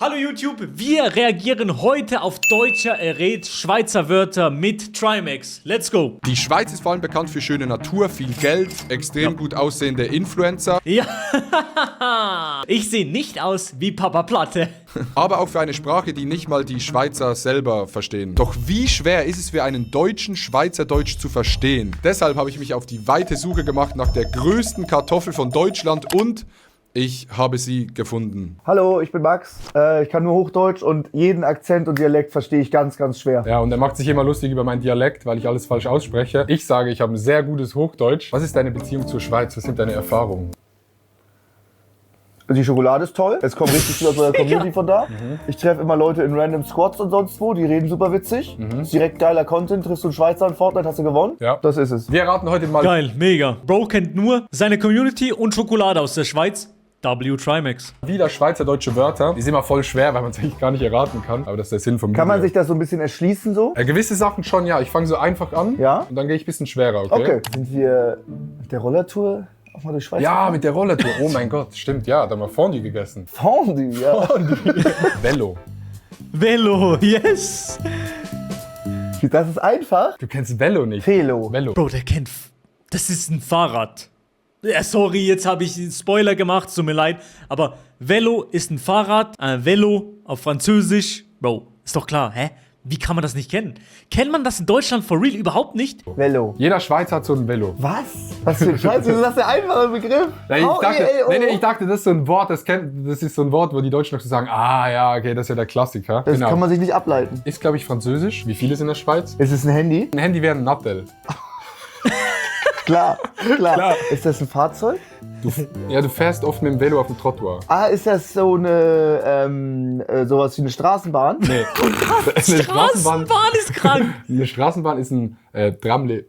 Hallo YouTube, wir reagieren heute auf deutscher Errät Schweizer Wörter mit Trimax. Let's go! Die Schweiz ist vor allem bekannt für schöne Natur, viel Geld, extrem gut aussehende Influencer, Ja, ich sehe nicht aus wie Papa Platte. aber auch für eine Sprache, die nicht mal die Schweizer selber verstehen. Doch wie schwer ist es für einen Deutschen, Schweizerdeutsch zu verstehen? Deshalb habe ich mich auf die weite Suche gemacht nach der größten Kartoffel von Deutschland und ich habe sie gefunden. Hallo, ich bin Max. Ich kann nur Hochdeutsch und jeden Akzent und Dialekt verstehe ich ganz, ganz schwer. Ja, und er macht sich immer lustig über meinen Dialekt, weil ich alles falsch ausspreche. Ich sage, ich habe ein sehr gutes Hochdeutsch. Was ist deine Beziehung zur Schweiz? Was sind deine Erfahrungen? Die Schokolade ist toll. Es kommt richtig viel aus meiner Community von da. Ich treffe immer Leute in random Squads und sonst wo. Die reden super witzig. Ist direkt geiler Content. Triffst du einen Schweizer in Fortnite, hast du gewonnen. Ja. Das ist es. Wir raten heute mal... Geil, mega. Bro kennt nur seine Community und Schokolade aus der Schweiz. W. Trimax. wieder schweizerdeutsche Wörter. Die sind immer voll schwer, weil man es eigentlich gar nicht erraten kann. Aber das ist der Sinn vom Kann man Video. sich das so ein bisschen erschließen so? Gewisse Sachen schon, ja. Ich fange so einfach an. Ja. Und dann gehe ich ein bisschen schwerer, okay? Okay. Sind wir mit der Rollertour auch mal durch Schweiz? Ja, mit der Rollertour. Oh mein Gott, stimmt, ja. Da haben wir Fondue gegessen. Fondue, ja. Velo. Velo, yes. Das ist einfach. Du kennst Velo nicht. Velo. Velo. Bro, der kennt... Das ist ein Fahrrad. Ja, sorry, jetzt habe ich einen Spoiler gemacht, tut mir leid. Aber Velo ist ein Fahrrad. Velo auf Französisch. Bro, ist doch klar, hä? Wie kann man das nicht kennen? Kennt man das in Deutschland for real überhaupt nicht? Velo. Jeder Schweizer hat so ein Velo. Was? Was für ein Scheiß? Das ist der einfache Begriff. Ich dachte, das ist so ein Wort, das ist so ein Wort, wo die Deutschen noch so sagen, ah ja, okay, das ist ja der Klassiker. Das kann man sich nicht ableiten. Ist, glaube ich, Französisch. Wie viele sind in der Schweiz? Ist es ein Handy? Ein Handy wäre ein Nattel. Klar. Ist das ein Fahrzeug? Du fährst oft mit dem Velo auf dem Trottoir. Ah, ist das so eine, sowas wie eine Straßenbahn? Nee. Eine Straßenbahn ist krank. Eine Straßenbahn ist ein Tramle.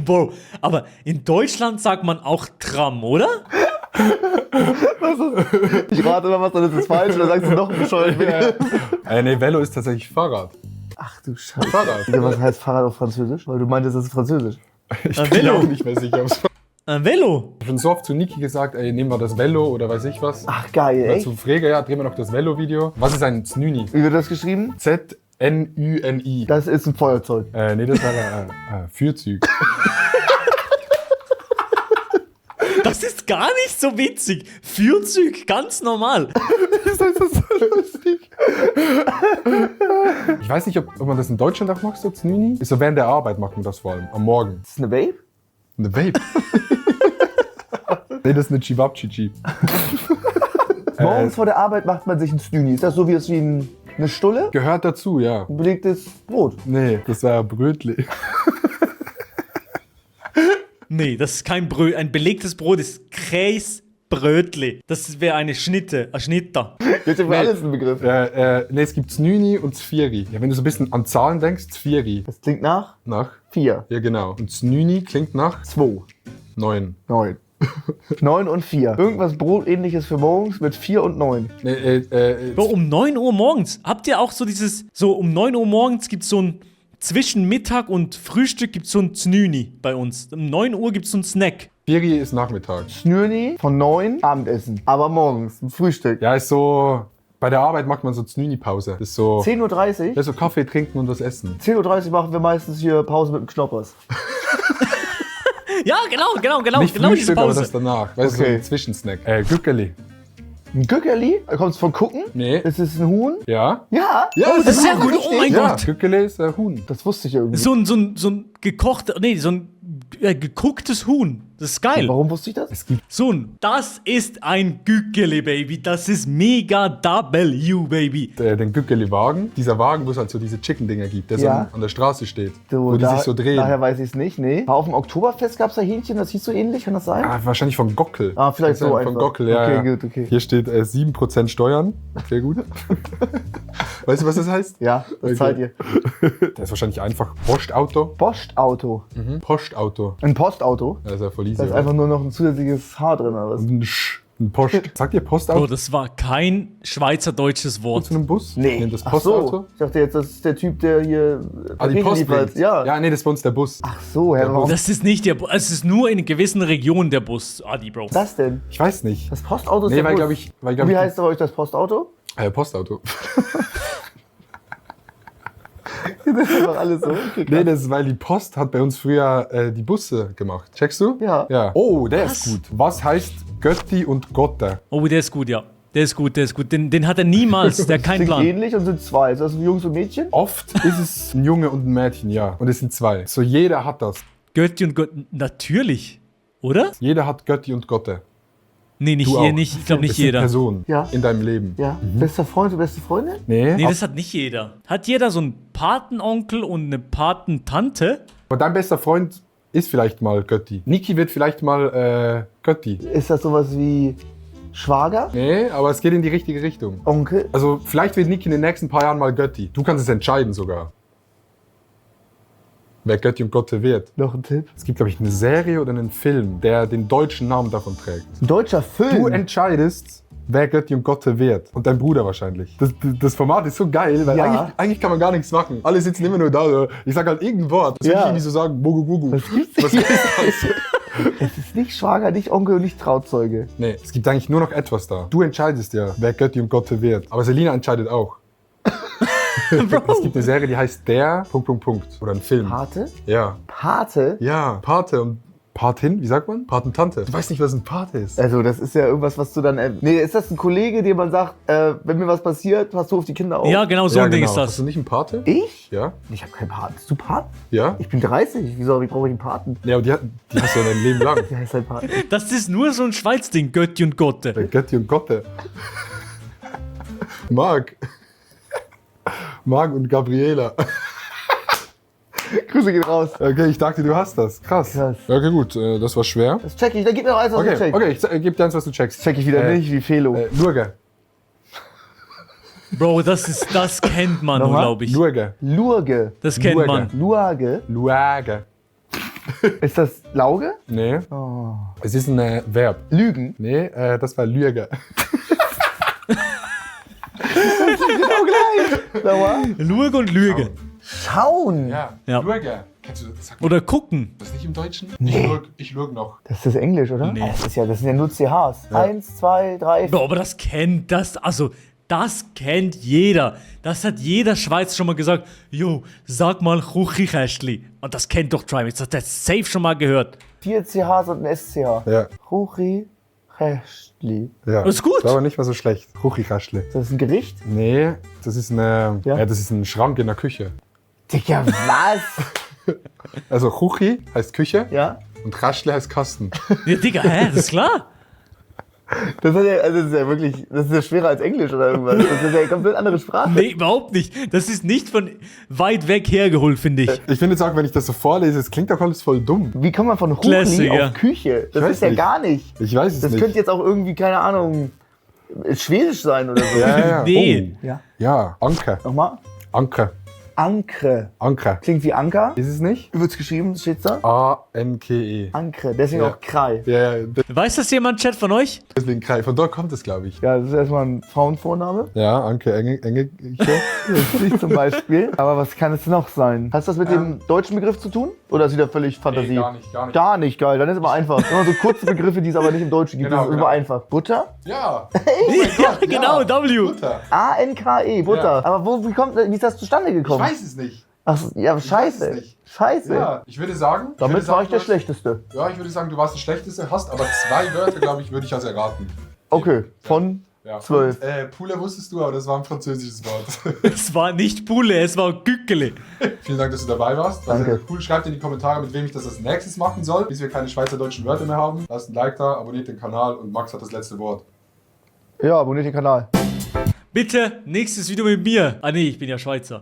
Bro, aber in Deutschland sagt man auch Tram, oder? Ich rate immer was, dann ist es falsch, dann sagst du noch einen bescheuerten Begriff. Nee, Velo ist tatsächlich Fahrrad. Ach du Scheiße. Fahrrad. Was heißt Fahrrad auf Französisch? Weil du meintest, das ist Französisch. Ich bin Velo. auch nicht mehr sicher. Ein Velo. Ich habe schon so oft zu Niki gesagt, ey, nehmen wir das Velo oder weiß ich was. Ach geil, Oder ey. zu Frege, ja, drehen wir noch das Velo-Video. Was ist ein Znüni? Wie wird das geschrieben? Z-N-Ü-N-I. Das ist ein Feuerzeug. Nee, das wäre Fürzug. Das ist gar nicht so witzig. Fürzug, ganz normal. Das ist so lustig. Ich weiß nicht, ob man das in Deutschland auch macht, so Znüni. Ist so während der Arbeit macht man das vor allem, am Morgen. Ist das eine Vape? Eine Vape. Nee, das ist eine Chibab-Chichi. Morgens vor der Arbeit macht man sich ein Snüni. Ist das so wie eine Stulle? Gehört dazu, ja. Ein belegtes Brot. Nee, das wäre Brötli. Nee, das ist kein Bröt. Ein belegtes Brot ist Käsebrötli. Das wäre eine Schnitte, ein Schnitter. Jetzt für alles ein Begriff. Nee, es gibt Znüni und Zvieri. Ja, wenn du so ein bisschen an Zahlen denkst, Zvieri. Das klingt nach Nach? 4, Ja, genau. Und Znüni klingt nach 2, 9. 9. 9 und 4. Irgendwas Brotähnliches für morgens mit 4 und 9. Bro, um 9 Uhr morgens. Habt ihr auch so dieses, so um 9 Uhr morgens gibt es so ein, zwischen Mittag und Frühstück gibt es so ein Znüni bei uns. Um 9 Uhr gibt es so ein Snack. Zvieri ist Nachmittag. Snürni von 9 Abendessen. Aber morgens ein Frühstück. Ja, ist so... Bei der Arbeit macht man so Znüni-Pause. Das ist so... 10:30 Ja, Uhr. so Kaffee trinken und was essen. 10:30 Uhr machen wir meistens hier Pause mit dem Knoppers. Ja, genau Nicht diese Frühstück, aber Pause. das danach. Weißt du, so Okay. ein Zwischensnack. Gückeli. Ein Gückerli? Kommt es von Gucken? Nee. Ist es ein Huhn? Ja? Ja. Ja, Das ist sehr gut, richtig. oh mein Ja, Gott. Gückeli ist Huhn. Das wusste ich ja irgendwie. So ein gekochter, nee, so ein gegucktes Huhn. Das ist geil. Warum wusste ich das? Sohn, das ist ein Gückeli, Baby. Das ist mega W, Baby. Den Gückeli-Wagen. Dieser Wagen, wo es halt so diese Chicken-Dinger gibt, der so Ja. an der Straße steht. So, wo die sich so drehen. Daher weiß ich es nicht, nee. Auf dem Oktoberfest gab es da Hähnchen, das hieß so ähnlich, kann das sein? Wahrscheinlich von Gockel. Vielleicht so Von einfach. Gockel, ja. Okay, ja. gut, okay. Hier steht 7% Steuern. Sehr gut. Weißt du, was das heißt? Ja, das zahlt ihr. Das ist wahrscheinlich einfach Postauto. Postauto. Postauto. Ein Postauto. Das ist ja voll easy. Da ist oder? einfach nur noch ein zusätzliches H drin oder was? Und ein Sch. Ein Post. Sagt ihr Bro, Postauto das war kein schweizerdeutsches Wort. zu einem Bus? Nee. Das Ach Postauto? so. Ich dachte jetzt, das ist der Typ, der hier Ah, die Pakete Post liefert. bringt. Ja. Ja, nee, das ist bei uns der Bus. Ach so, Herr, warum Das ist nicht der Bus. Es ist nur in einer gewissen Region der Bus, Adi, Bro. ist das denn? Ich weiß nicht. Das Postauto ist Nee, der weil Bus. glaube ich... Weil, Und glaub wie ich heißt bei euch das Postauto? Postauto. Das ist einfach alles so. Okay, Nee, das ist, weil die Post hat bei uns früher die Busse gemacht. Checkst du? Ja. Ja. Oh, der Was? ist gut. Was heißt Götti und Gotte? Oh, der ist gut, ja. Der ist gut, der ist gut. Den hat er niemals, der hat keinen Sind Plan. ähnlich und sind zwei. Ist das ein Jungs und Mädchen? Oft ist es ein Junge und ein Mädchen, ja. Und es sind zwei. So, jeder hat das. Götti und Gott, natürlich. Oder? Jeder hat Götti und Gotte. Nee, nicht Du hier, auch. nicht, ich glaube Das nicht sind jeder. Personen Ja. in deinem Leben. Ja. Bester Freund und beste Freundin? Nee, Nee, das hat nicht jeder. Hat jeder so einen Patenonkel und eine Patentante? aber dein bester Freund ist vielleicht mal Götti. Niki wird vielleicht mal Götti. Ist das sowas wie Schwager? Nee, aber es geht in die richtige Richtung. Onkel? Also vielleicht wird Niki in den nächsten paar Jahren mal Götti. Du kannst es entscheiden sogar. Wer Götti und Gotte wird. Noch ein Tipp. Es gibt, glaube ich, eine Serie oder einen Film, der den deutschen Namen davon trägt. Ein deutscher Film. Du entscheidest, wer Götti und Gotte wird. Und dein Bruder wahrscheinlich. Das Format ist so geil, weil Ja. eigentlich kann man gar nichts machen. Alle sitzen immer nur da. So. Ich sag halt irgendein Wort. Das will Ja. ich irgendwie so sagen. Bugu, bugu. Was gibt's Was denn? ist das? Es ist nicht Schwager, nicht Onkel und nicht Trauzeuge. Nee, es gibt eigentlich nur noch etwas da. Du entscheidest ja, wer Götti und Gotte wird. Aber Selina entscheidet auch. Es gibt eine Serie, die heißt Der... ... Oder ein Film. Pate? Ja. Pate? Ja, Pate und Patin, wie sagt man? Patentante. Du weißt nicht, was ein Pate ist. Also, das ist ja irgendwas, was du dann. Nee, ist das ein Kollege, dem man sagt, wenn mir was passiert, passt du auf die Kinder auf? Ja, genau so ja, ein Ding genau. ist Hast das. du nicht einen Pate? Ich? Ja. Ich habe keinen Paten. Bist du Paten? Ja? Ich bin 30. Wie brauche ich einen Paten? Ja, aber die hast du ja dein Leben lang. Wie heißt halt Paten? Das ist nur so ein Schweiz-Ding, Götti und Gotte. Götti und Gotte. Marc. Marc und Gabriela. Grüße gehen raus. Okay, ich dachte, du hast das. Krass. Krass. Okay, gut, das war schwer. Das check ich. Dann gib mir noch eins, was ich Okay, check. okay, ich gebe dir eins, was du checkst. Check ich wieder nicht, wie Felo. Lurge. Bro, das kennt man, Nochmal? glaube ich. Lurge. Lurge. Das kennt Lurge. man. Luage. Luage. Ist das Lauge? Nee, Oh. es ist ein Verb. Lügen. Nee, das war Lürge. Sauer. Lurge und Lüge. Schauen. Ja, Ja. Lurge. Kennst du das? Sag mal, Oder gucken. das nicht im Deutschen? Nee. Ich lurg noch. Das ist Englisch, oder? Nee. Das sind ja nur CHs. 1, 2, 3, 4. Bro, aber das kennt jeder. Das hat jeder Schweizer schon mal gesagt. Jo, sag mal Kuchikästli. Und das kennt doch Trimax. Das hat der safe schon mal gehört. 4 CHs und ein SCH. Ja, Ruchi Restli. ja. Das ist gut. Das war aber nicht mal so schlecht. Ruchikaschle. Ist das ein Gericht? Nee, das ist eine, Ja? das ist ein Schrank in der Küche. Digga, was? Also Ruchi heißt Küche Ja? und Kaschle heißt Kasten. Ja, Digga, hä? Das ist klar. Das ist ja wirklich, das ist ja schwerer als Englisch oder irgendwas. Das ist ja eine komplett andere Sprache. Nee, überhaupt nicht. Das ist nicht von weit weg hergeholt, finde ich. Ich finde jetzt auch, wenn ich das so vorlese, es klingt doch alles voll dumm. Wie kommt man von Ruchi Classic, ja. auf Küche? Das weiß ist ja nicht. gar nicht. Ich weiß es Das nicht. könnte jetzt auch irgendwie, keine Ahnung, Schwedisch sein oder so. ja, ja. Nee. Ja. Oh, ja, Anke. Nochmal. Anke. Ankre. Anke. Klingt wie Anker. Ist es nicht? Wird's geschrieben, steht's da? A-N-K-E. Ankre. Deswegen Ja. auch Krei. Ja, ja, Weiß das jemand, Chat, von euch? deswegen Krei. Von dort kommt es, glaube ich. Ja, das ist erstmal ein Frauenvorname. Ja, Anke Enge. Ich zum Beispiel. Aber was kann es noch sein? Hat das mit dem deutschen Begriff zu tun? Oder ist wieder völlig Fantasie? gar nicht, gar nicht. Gar nicht, geil. Dann ist aber einfach. Immer so kurze Begriffe, die es aber nicht im Deutschen gibt. Genau, das ist genau. immer einfach. Butter? Ja. Ja, genau, W. Butter. A-N-K-E, Butter. Ja. Aber wie ist das zustande Ich gekommen? weiß es nicht. Ach, so, ja, weiß es scheiße. nicht. Scheiße. Ja, ich würde sagen. Damit war ich der du hast- Schlechteste. Ja, ich würde sagen, du warst der Schlechteste, hast aber 2 Wörter, glaube ich, würde ich als erraten. Okay, von Ja. 12. Und, Poulet wusstest du, aber das war ein französisches Wort. Es war nicht Pule, es war Gückele. Vielen Dank, dass du dabei warst. War Danke. sehr cool. Schreibt in die Kommentare, mit wem ich das als nächstes machen soll, bis wir keine schweizerdeutschen Wörter mehr haben. Lasst ein Like da, abonniert den Kanal und Max hat das letzte Wort. Ja, abonniert den Kanal. Bitte, nächstes Video mit mir. Ah nee, ich bin ja Schweizer.